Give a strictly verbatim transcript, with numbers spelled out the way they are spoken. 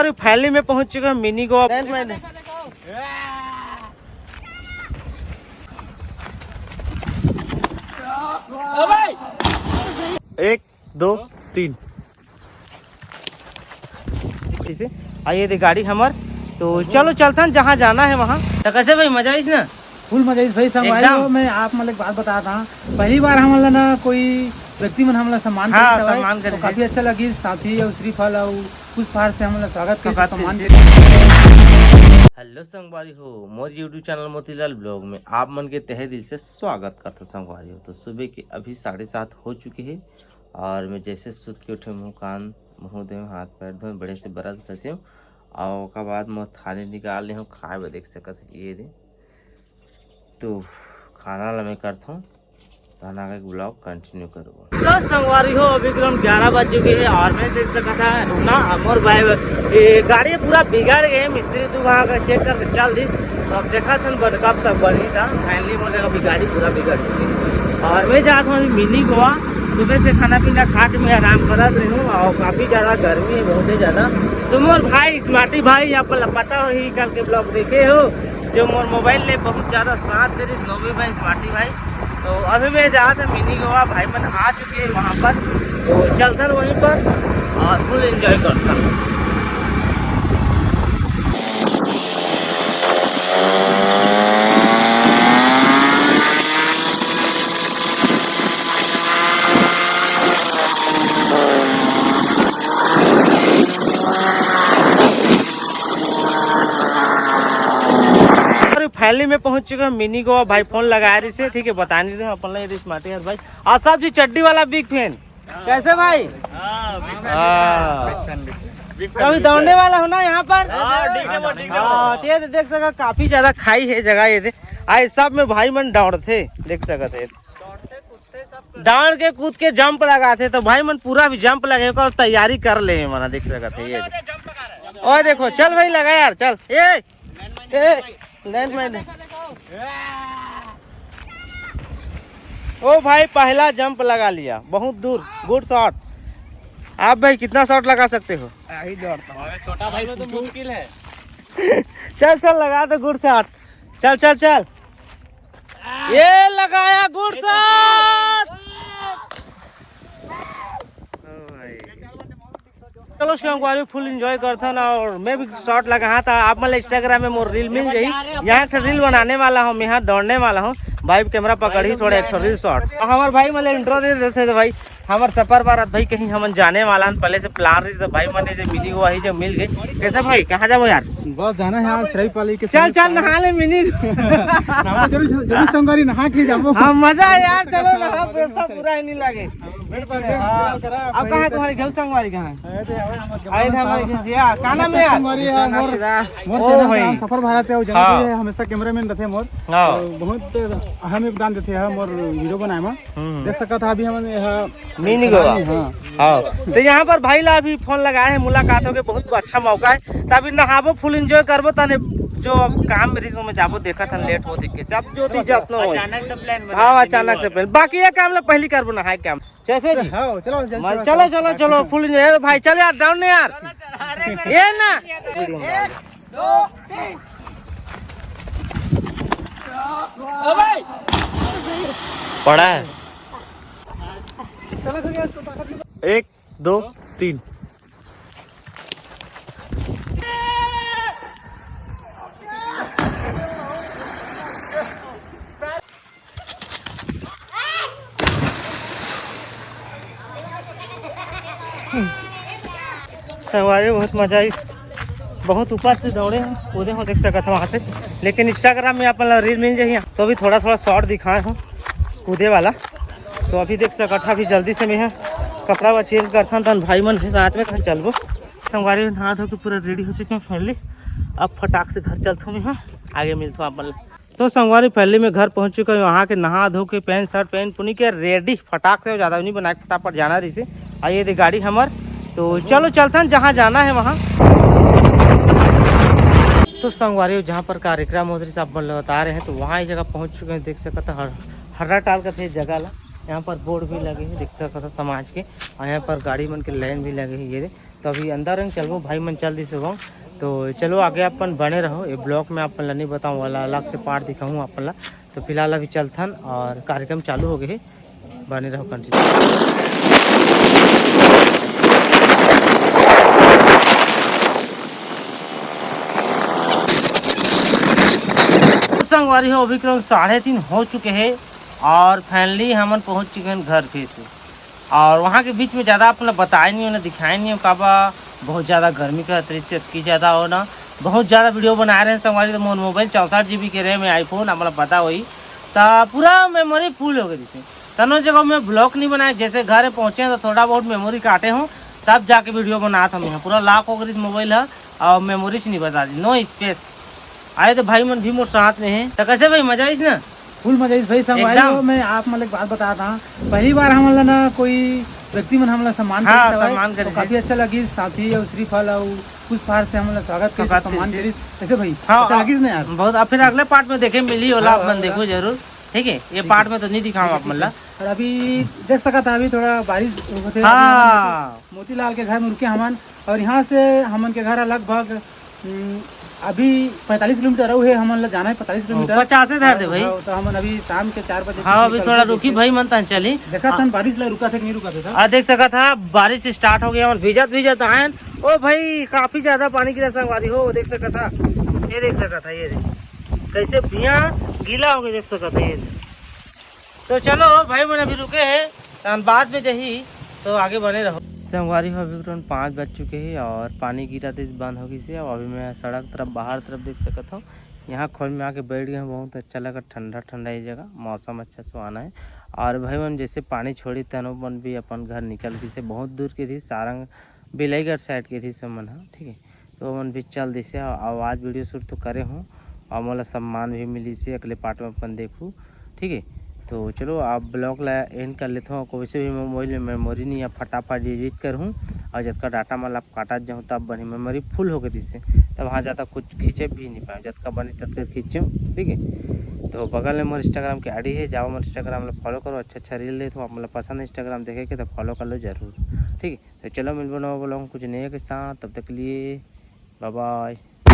अरे, finally में पहुंच चुके हैं मिनी गोवा। एक, दो, तीन। ठीक से, आइए दे गाड़ी हमर। तो चलो चलथन जहाँ जाना है वहाँ। तो कैसे भाई, मजा आइस ना? फुल मजा आइस भाई। संगवारी एकदम। हो, मैं आप मन ला एक बात बता रहा हूँ, पहली बार हमन ला ना कोई व्यक्ति मन हमन ला सम्मान हाँ, करिस हवय, सम्मान तो करिस। काफी अच्छा लगिस। साथी अउ श्रीफल अउ पुष्पहार से हमन ला स्वागत करिस, स्वागत सम्मान करिस। करिस। हेलो संगवारी हो, मोर YouTube चैनल मोतीलाल ब्लॉग में आप मन के तहे दिल से स्वागत करथों संगवारी हो। तो सुबह के अभी साढ़े सात हो चुके हैं और मैं जैसे सुत के उठे, मुंह कान मुंह धोए, हाथ पैर धोए, बड़े से brush घसेंव और ओकर बाद मैं थाली निकाल ले हूँ खाए बर, देख सकत हे ये दे। तो खाना ला मैं करथों, तहन आगे ब्लॉग कंटिन्यू करबो। तो संगवारी हो, अभी करीब ग्यारह बज चुके हैं और मैं देख सकत हा ना, मोर भाई ये गाड़ी पूरा बिगड़ गए, मिस्त्री तू वहाँ का चेक करके चल दी। तो अब देखा थन बन कब तक बनी था, फाइनली मोर अभी गाड़ी पूरा बिगड़ चुकी है। और मैं जात हूँ अभी मिनी गोवा, सुबह से खाना पीना खा के मैं आराम करत रही हूँ और काफी ज्यादा गर्मी है, बहुत ही ज्यादा। तो मोर भाई स्मार्टी भाई, आप ला पता हो ही कल के ब्लॉग देखे हो, जो मोर मोबाइल ले बहुत ज्यादा साथ दे रही नौवीं भाई, स्मार्टी भाई। तो अभी मैं जात हूँ मिनी गोवा, भाई मन आ चुके हैं वहाँ पर, तो चलथन वहीं पर और फुल एंजॉय करथन। अरे, finally में पहुंच चुके हैं मिनी गोवा। भाई फोन लगा रही से, ठीक है, बता नहीं रहे अपन ला, ये स्मार्टी यार भाई। और सब जी चड्डी वाला बिग फैन। कैसे भाई? हाँ। कभी दौड़ने वाला हो ना यहाँ पर? हाँ, ठीक है, ठीक है। हाँ, तो ये देख सकत, काफी ज्यादा खाई है जगह ये दे। आए सब में भाई मन दौड़थे, देख सकत हे। दौड़ के कूद के जंप लगाथे, तो भाई मन पूरा भी जंप लगे और तैयारी कर ले हे मना, देख सकत हे ये। और देखो, चल भाई लगा यार, चल। ए, ए, लाइन में। ओ भाई, पहला जंप लगा लिया, बहुत दूर, गुड शॉट। आप भाई कितना शॉट लगा सकते हो? यही दौड़ता हूँ। छोटा भाई तो मुश्किल है। चल चल, लगा दो गुड शॉट। चल चल चल, ये लगाया गुड शॉट। चलो संगवारी, फुल एंजॉय करथन और मैं भी शॉट लगा था। आप मन ला Instagram में मोर रील मिल जाही। यहाँ एक रील बनाने वाला हूँ, मैं यहाँ दौड़ने वाला हूँ। भाई कैमरा पकड़ी थोड़ा एक ठो रील शॉट। हमारे भाई मन ला इंट्रो दे देते तो भाई, हमारे सफर बारात भाई कहीं हमन जाने वाला हन, पहले से प्लान रही तो भाई मन जे मिली वही जो मिल गए। कैसे भाई, कहाँ जाबो यार? बस जाना है आज सरायपाली के चल चल नहा ले मिनी। नहा जरूर, जरूर संगवारी नहा के जाबो। हाँ मजा है यार, चलो नहा, व्यवस्था पूरा ही नहीं लगे। हाँ। अब कहाँ तुम्हारे घर संगवारी कहाँ है? आए थे हमारे घर से, हाँ, का नाम है यार? संगवारी है मोर, मोर ओ चैनल का भाई। नाम सफर भारत है, वो जानते हाँ। हैं, हमेशा कैमरामैन रहते हैं मोर। हाँ। तो बहुत अहम योगदान देते हैं मोर वीडियो बनाए में। हम्म। देख सकत हा अभी हमन यहाँ मिनी गोवा। हाँ। हाँ। तो यहाँ पर भाई ला अभी फोन लगाए हैं, मुलाकात हो गई, बहुत अच्छा मौका है। तो अभी नहाबो, फुल एंजॉय करबो, तने जो अब काम में रिसो में जाबो, देखा था लेट हो देख के से। अब जो दी जश्न हो। अचानक से प्लान बना हाँ, के अचानक से प्लान। बाकी ये काम ला पहली करबो, नहाए काम। जैसे जी। हाँ, चलो, चलो, मर-, चलो, चलो, चलो, चलो, फुल एंजॉय। ए भाई, चल यार, डाउन नहीं यार। ये ना। पड़ा है। एक, दो, तीन। संगवारी, बहुत मजा आई, बहुत ऊपर से दौड़े हैं, कूदे हो, देख सकत हो वहाँ से। लेकिन Instagram में अपन ला रील मिल जाही, तो भी थोड़ा थोड़ा शॉट दिखाए हो कूदे वाला। तो अभी देख सकत हो, अभी जल्दी से मैं यहाँ कपड़ा वा चेंज करथन, तहन भाई मन के साथ में तहन चलबो। संगवारी, नहा धो के पूरा रेडी हो चुके हैं फाइनली। अब फटाक से घर चलथो मैं, हाँ, आगे मिलथो आप मन ला। तो संगवारी, फाइनली मैं घर पहुंच चुका हूँ। यहाँ के नहा धो के पैंट शर्ट पहन पुनी के रेडी फटाक से, ज़्यादा नहीं बनाए, फटाफट जाना रही से। आइए दे गाड़ी हमर, तो चलो चलथन जहाँ जाना है वहाँ। तो संगवारी, जहाँ पर कार्यक्रम होत रही, आप मन ल बता रहे हैं, तो वहाँ ये जगह पहुँच चुके हैं। देख सकत हर हर्रा टाल का थे जगह ला। यहाँ पर बोर्ड भी लगे हैं, देख सकत समाज के, और यहाँ पर गाड़ी मन के लाइन भी लगे हैं। ये तो अभी अंदर हम चलबो, भाई मन चल दिस हों। तो चलो आगे अपन बने रहो, ये ब्लॉग में अपन ला नहीं बताऊँ वाला, अलग से पार्ट दिखाऊँ अपन ला। तो फिलहाल अभी चलथन और कार्यक्रम चालू हो गए हे, बने रहो कंटिन्यू। संगवारी हो, अभी करीब साढ़े तीन हो चुके हैं और फाइनली हमन पहुंच चुके हैं घर फिर से। और वहाँ के बीच में ज़्यादा अपना बताए नहीं हो, ना दिखाए नहीं हो, काबा बहुत ज़्यादा गर्मी का दृश्य इतनी ज़्यादा हो ना, बहुत ज़्यादा वीडियो बना रहे हैं संगवारी। तो मोर मोबाइल चौंसठ जी बी के रैम है, आईफोन, आप मन ला पता होही, तो पूरा मेमोरी फुल हो गई थी। तनो जगह मैं ब्लॉग नहीं बनाए, जैसे घर पहुँचे हैं तो थोड़ा बहुत मेमोरी काटे हूँ, तब जाके वीडियो बनात हूँ। यहाँ पूरा लॉक हो गई मोबाइल है और मेमोरी नहीं बता दी, नो स्पेस। आए तो भाई मन भी मोर साथ में है, तो कैसे भाई, मजा आइस ना? फुल मजा आइस भाई। संगवारी एकदम। हो, मैं आप मन ला एक बात बता था, पहली बार हमन ला ना कोई व्यक्ति मन हमन ला सम्मान हाँ, करिस हवय, सम्मान करिस तो काफी हे। अच्छा लगिस। साथी अउ श्रीफल अउ पुष्पहार से हमन ला स्वागत करिस, स्वागत सम्मान करिस हे। करिस। कैसे भाई? हाँ, अच्छा हाँ। लगिस ना यार? बहुत। अब फिर अगले पार्ट में देखे मिली, ओला हाँ, आप मन हाँ, देखो हाँ। जरूर, ठीक है? ये ठीक पार्ट है। में तो नहीं दिखाऊँ ठीक है, आप मन ठीक ला। है। और अभी देख सकत हा, अभी थोड़ा बारिश होथे, अभी हमन हाँ। मोतीलाल के घर में रुके हमन, और यहाँ से हमन के घर लगभग, हम्म, अभी पैंतालीस किलोमीटर अउ हे, हमन ला जाना है पैंतालीस ओ, किलोमीटर। पचासे धर दे भाई। हाँ, तो हमन अभी शाम के चार बजे हाँ, अभी निकलबो थोड़ा रुकी जैसे। भाई मन, तन चली। देखा हाँ। तन बारिश ला रुका थे कि नहीं रुका थे, आ, देख सकत हा, बारिश स्टार्ट हो गया और भीजत भीजत आयन। ओ भाई, काफी ज्यादा पानी गिरा संगवारी हो, देख सकत हा, ये देख सकत हा, ये देख कैसे भुइयां गीला हो गया, देख सकत हा, ये देख। तो चलो भाई मन अभी रुके हैं, तहन बाद में जही, तो आगे बने रहो। संगवारी हो, अभी तुरंत पाँच बज चुके हैं और पानी गिरा तो बंद हो गई से। अब अभी मैं सड़क तरफ, बाहर तरफ देख सकत हूँ, यहाँ खोल में आके बैठ गए हैं। बहुत अच्छा लगा, ठंडा ठंडा ये जगह, मौसम अच्छा सुहाना है। और भाई मन जैसे पानी छोड़ी, तहन मन भी अपन घर निकल गई से। बहुत दूर के थी, सारंग बिलाईगढ़ साइड के थी सब मन ह, ठीक है। तो ओमन भी चल दिसे। अउ आज वीडियो शूट तो करे हूँ और मोला सम्मान भी मिलिस हे, अगले पार्ट में अपन देखू, ठीक है। तो चलो, आप ब्लॉग ला एंड कर लेते हो। कोई से भी मोबाइल में मेमोरी नहीं है, फटाफट डिलीट करूँ और जतका डाटा मतलब काटत जाऊँ तब बनी, मेमोरी फुल होके दिसे, तब वहाँ ज़्यादा कुछ खींचे भी नहीं पाए, जतका बनी ततका खींचे, ठीक है। तो बगल में मोर इंस्टाग्राम के आईडी है, जाओ मोर इंस्टाग्राम ला फॉलो करो, अच्छा अच्छा रील देत हो, आप मतलब पसंद है इंस्टाग्राम देखे के तो फॉलो कर लो जरूर, ठीक है। तो चलो मिलबो नवा ब्लॉग कुछ नया के साथ, तब तक के लिए बाय बाय।